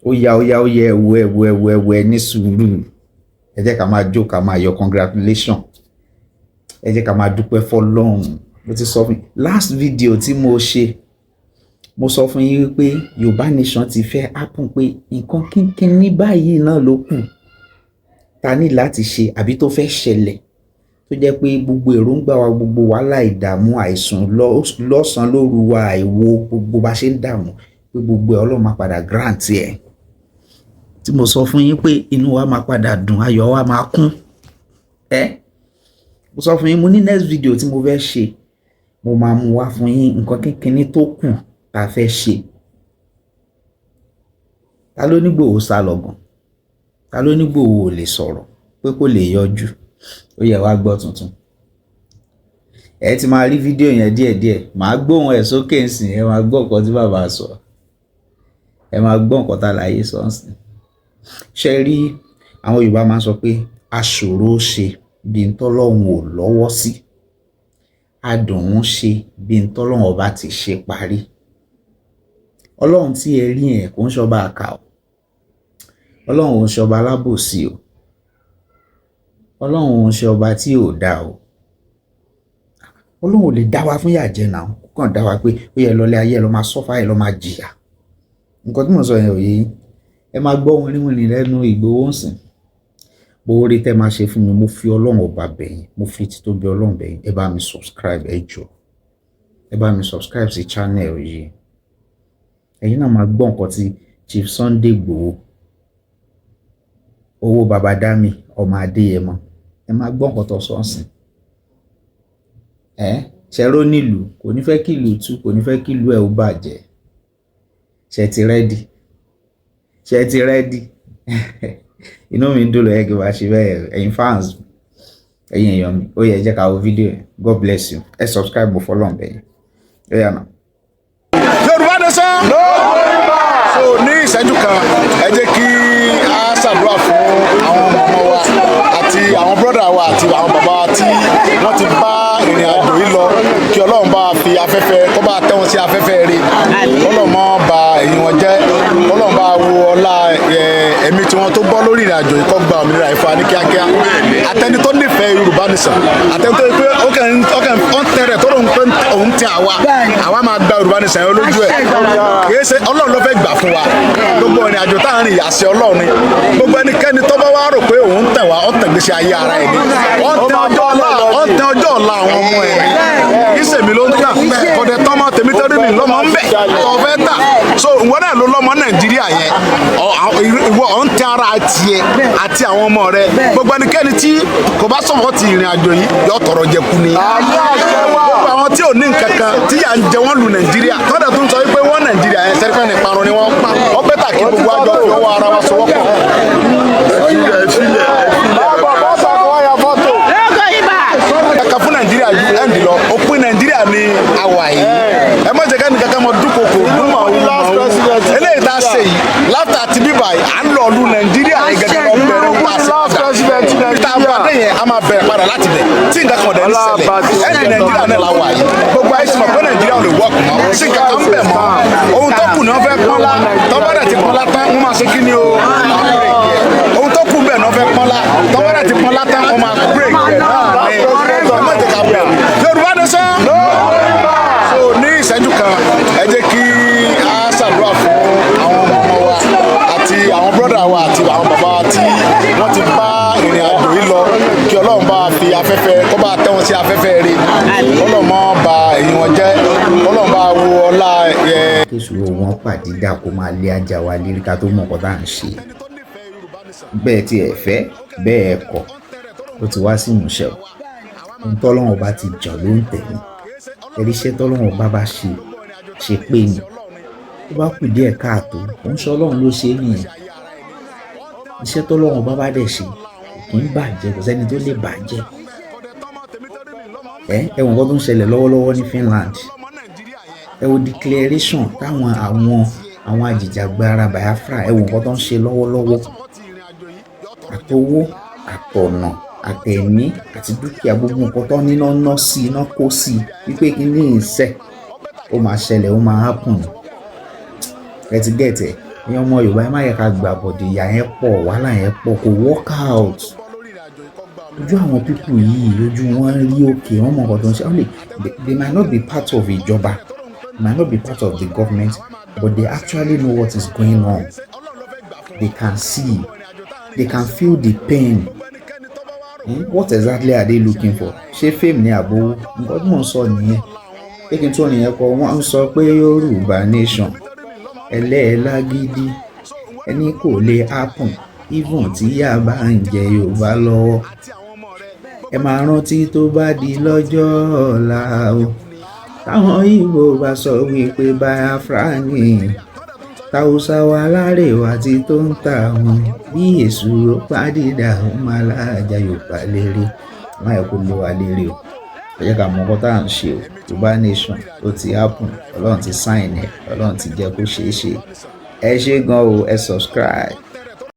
Ó yá, ó yá, ó yẹ. Ẹwọ, ẹwọ, ẹwọ, ẹwọ, ẹ ní sùúrù. Ẹ jẹ́ ká máa jó, ká máa yọ. Congratulation. Ẹ jẹ́ ká máa dúpẹ́ fọ́lọ́run. Mo ti sọ fún yín last video tí mo ṣe, mo sọ fún yín wípé Yorùbá Nation ti fẹ́ happen, pé nǹkan kínkínní báyìí náà ló kù ta ní láti ṣe àbí tó fẹ́ ṣẹlẹ̀, tó jẹ́ pé gbogbo èròǹgbà wa, gbogbo wàhálà, ìdààmú, àìsùn lọ́sàn-án lóru wa, àìwo gbogbo bá ṣe ń dààmú, pé gbogbo ẹ̀, Ọlọ́run máa padà grant ẹ̀. Tí mo sọ fún yín pé inú wa máa padà dùn, ayọ̀ wa máa kún. Ẹ mo sọ fún yín, mo ní next video tí mo fẹ́ ṣe, mo máa mú wá fún yín, nǹkan kínkínní tó kù tá a fẹ́ ṣe. Ta ló ní Ìgbòho sá lọ gan? Ta ló ní Ìgbòho ò lè sọ̀rọ̀, pé kò lè yọjú? Ó yẹ wá gbọ́ tuntun. Ẹ ti máa rí fídíò yẹn díẹ̀díẹ̀. Màá gbóhùn ẹ̀ sókè ńsìn. Ẹ máa gbọ́ nǹkan tí bàbá sọ, ẹ máa gbọ́ nǹkan tá láyé sọ ńsìn. Ṣe rí, àwọn Yorùbá máa ń sọ pé aṣòro ṣe bí n tọ́lọ́hun ò lọ́wọ́ sí, adùn ún ṣe bí n tọ́lọ́hun ọba ti ṣe parí. Ọlọ́run tí ẹ rí yẹn kò ń ṣọba àkà o. Ọlọ́run ò ń ṣọba alábòsí o. Ọlọ́run ò ń ṣe ọba tí ò dáa o. Ọlọ́run ò lè dá wa fún yà jẹ náà, kó kàn dá wa pé ó yẹ lọlé ayé, ẹ lọ máa suffer, ẹ lọ máa jìyà. Nǹkan tí mò ń sọ yẹn ò yé yín. Ẹ máa gbọ́ wìnrìnwìnrìn lẹ́nu Ìgbòho ń sìn. Bóore tẹ́ máa ṣe fún mi, mo fi Ọlọ́run ọba bẹ̀yìn, mo fi títóbi Ọlọ́run bẹ̀yìn, ẹ bá mi subscribe. Ẹ jọ̀ọ́, ẹ bá mi subscribe sí channel yìí. Ẹ̀yin náà máa gbọ́ nǹkan tí Chief Sunday Igboho, owó baba dami, ọmọ Adéyẹmọ, ẹ máa gbọ́ nǹkan tó sọ ń sìn. Ẹ ṣẹ̀rọ nílùú, kò ní fẹ́ kí ìlú tú, kò ní fẹ́ kí ìlú ẹ̀ ó bàjẹ́. Ṣe ti ready? Ṣe ti ready? Inú mi ń dùn lọ́yẹ́ kí n bá ṣe bẹ́ẹ̀. Ẹ̀yin fans, ẹ̀yin èèyàn mi, ó yẹ jẹ́ ká wo fídíò yẹn. God bless you. Ẹ subscribe, mo fọlọ́n bẹ̀yìn. Ó yá náà. Yorùbá Nation. So ní ìṣẹ́jú kan, ẹ jẹ́ kí a ṣàdúrà fún àwọn ọmọ wa àti àwọn brọ́dà wa àti àwọn bàbá wa tí wọ́n ti bá ìrìn àjò yìí lọ, kí Ọlọ́run bá fi afẹ́fẹ́ kó bá tẹ́ wọn sí afẹ́fẹ́ rí, Ọlọ́run má bà ẹ̀yìn wọn jẹ́, Ọlọ́run bá wo ọlá ẹ̀mí tí wọ́n tó bọ́ lórí ìrìn àjò yìí, kó gba òmìnira ìfọ̀ ní kíákíá. Àtẹni tó nífẹ̀ẹ́ Yorùbá Nation, àtẹni tó yẹ pé ó ń tẹrẹ tó lóun pé òun tẹ àwa, àwa máa gba Yorùbá Nation yẹn lójú ẹ̀. Kìí ṣe Ọlọ́run ló fẹ́ gbà fún wa. Gbogbo ìrìn àjò tá à ń rìn, àṣẹ Ọlọ́run ni. Gbogbo ẹnikẹ́ni tó bá wá rò pé òun ń tẹ̀ wá, ó tẹ̀ gbèsè ayé ara ẹ̀ ni, ó ń tẹ ọjọ́ ọ̀la, ó ń tẹ ọjọ́ ọ̀la àwọn ọmọ ẹ̀ ni. Ìsèmi ló ń tà kọ̀dẹ̀ tọ́mọ tèmi tó rí mi lọ́mọ ń bẹ̀ tó fẹ́ tà. So ìwọ náà ló lọ́mọ Nàìjíríà yẹn, ìwọ ọ̀ ń tẹ ara tiẹ̀ àti àwọn ọmọ rẹ. Gbogbo ẹnikẹ́ni tí kò bá sọ̀rọ̀ ti ìrìn àjò yìí yọ tọrọ jẹ kú ni. Gbogbo àwọn tí ò ní nǹkan kan tí yà ń jẹ wọ́n lu Nàìjíríà, tọ́jà tó ń sọ wípé wọ́n Nàìjíríà yẹn sẹ́rífẹ́ ní parun ni wọ́n. Wọ́n better kí gbogbo àjọ fi ọwọ́ ara wa sọwọ́pọ̀. Ẹ filẹ̀, ẹ filẹ̀, ẹ filẹ̀. Kàkà fún Nàìjíríà ju end lọ, òpin Nàìjíríà ni àwà yìí. Ẹ má jẹ́ kẹ́ni kankan mọ dúnkokò dúnmọ̀ eléyìí tá a ṣe yìí láfta àti bíbà yìí. À ń lọ lu Nàìjíríà yìí gẹ́gẹ́ lọ bẹ̀rẹ̀ tá a ṣe padà tá a bá dé yẹn, a máa bẹ̀rẹ̀ padà láti bẹ̀ tí nǹkan kan dẹ̀ ní ṣẹlẹ̀. End Nàìjíríà náà la wà yìí. Gbogbo ayé sì mọ̀ pé Nàìjíríà ò lè work mọ́ sí nǹkan kan bẹ̀ mọ́. Ohun tó kù ní wọ́n fẹ́ pọ́nlá. Tọ́ba dẹ̀ ti pọ́nlá tán, wọ́n máa ṣe kí ni o? Ohun tó kù bẹ́ẹ̀ ní wọ́n fẹ́ pọ́nlá. Tọ́ba dẹ̀ ti pọ́nlá tán, wọ́n máa break ẹ̀ náà ní. Ẹ má jẹ́ ká bẹ̀rù. Yorùbá Nation. So ní ìṣẹ́jú kan, ẹ jẹ́ kí a ṣàdúrà fún àwọn ọmọ wa àti àwọn brọ́dà wa àti àwọn bàbá wa tí wọ́n ti bá ìrìn àjò yìí lọ, kí Ọlọ́run bá fi afẹ́fẹ́ kó bá tẹ́ wọn sí afẹ́fẹ́ rí, Ọlọ́run má bà ẹ̀yìn wọn jẹ́, Ọlọ́run bá wo ọlá ẹ̀. Kí sùúrù wọn pàdídà kó máa lé ajá wa lérí ká tó mọ̀ nǹkan tá à ń ṣe. Bẹ́ẹ̀ tí ẹ fẹ́ bẹ́ẹ̀ kọ̀, ó ti wá sí ìmúṣẹ o. Ohun tọ́lọ́run ọba ti jàn ló ń tẹ̀lé. Ẹ̀rí iṣẹ́ tọ́lọ́run ọba bá ṣe ṣe pé ni tó bá kù díẹ̀ káàtó, òun ṣe Ọlọ́run ló ṣe é nìyẹn. Iṣẹ́ tọ́lọ́run ọba bá dẹ̀ ṣe kò kí ń bàjẹ́, kò sẹ́ni tó lè bàjẹ́. Ẹ wo nǹkan tó ń ṣẹlẹ̀ lọ́wọ́lọ́wọ́ ní Finland. Ẹ wo declaration táwọn àwọn ajìjàgbara Biafra. Ẹ wo nǹkan tó ń ṣe lọ́wọ́lọ́wọ́, àtowó, àtọ̀nà, àtẹ̀mí àti dúkìá, gbogbo nǹkan tó níná ná sí iná kó sí i wípé kí ní ìṣe ó máa ṣẹlẹ̀, ó máa happen. Ẹ ti get ẹ̀. Ẹ̀yin ọmọ Yorùbá, ẹ má yẹ ká gbà bọ̀dé. Ìyà yẹn pọ̀, wàhálà yẹn pọ̀, kò work out. Ojú àwọn people yìí, ojú wọn rí òkè, wọn mọ nǹkan tó ń ṣe. Only they might not be part of ìjọba, might not be part of the government, but they actually know what is going on. They can see, they can feel the pain. What exactly are they looking for? Ṣé fame ní àbówó? Nǹkan tí mò ń sọ nìyẹn pé kí n tó nìyẹn kọ. Wọ́n ń sọ pé Yorùbá nation ẹlẹ́ẹ̀lágídí, ẹni kò lè happen, even tí yà bá ń jẹ Yorùbá lọ́wọ́. Ẹ máa rántí, tó bá di lọ́jọ́ ọ̀la o, táwọn Ìgbò bá sọ wípé Biafra ní tàwùsà wà lárèwá tí tó ń tà wọn bí èṣù pàdídà, ó máa láàjà Yorùbá lérè. Má yẹ kó lé wa lérè o. Ẹ jẹ́ ká mọ nǹkan tá à ń ṣe o. Yorùbá nation, ó ti happen. Ọlọ́run ti sign ẹ̀, Ọlọ́run ti jẹ́ kó ṣeé ṣe. Ẹ ṣé gan o. Ẹ subscribe.